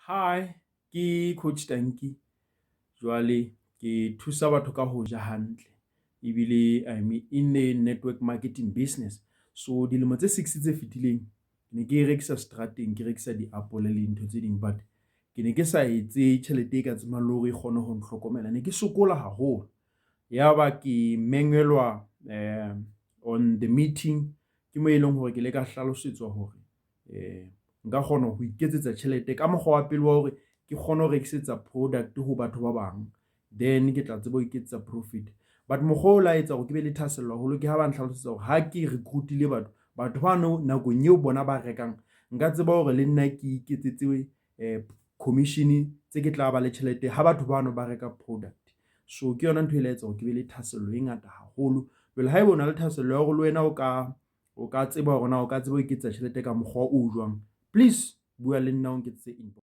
Hi, ke coach Tanki. Jwale ke thusa batho ka ho ja hantle ebile I'm in the network marketing business. So dilemo tse 6 tse fetileng ne ke rekisa seterateng, ke rekisa diapole le dintho tse ding, but ke ne ke sa etse tjhelete e ka tsebang le hore e kgone ho nhlokomela. Ne ke sokola haholo. Yaba ke mengelwa on the meeting, ke mo e leng hore ke ile ka hlalosetswa hore nka kgona ho iketsetsa tjhelete ka mokgwa wa pele wa hore ke kgone ho rekisetsa product ho batho ba bang, then ke tla tseba ho iketsetsa profit. But mokgwa o la etsa hore ke be le thahasello haholo ke ha ba nhlalosetsa hore ha ke recruit-ile batho, batho bano nakong eo bona ba rekang, nka tseba hore le nna ke iketsetse commission tse ke tla ba le tjhelete ha batho bano ba reka product. So ke yona ntho e la etsa hore ke be le thahasello e ngata haholo. Jwale haeba o na le thahasello ya hore le wena o ka tseba hore na o ka tseba ho iketsetsa tjhelete ka mokgwa o jwang, please bua le nna o nketsetse inbox.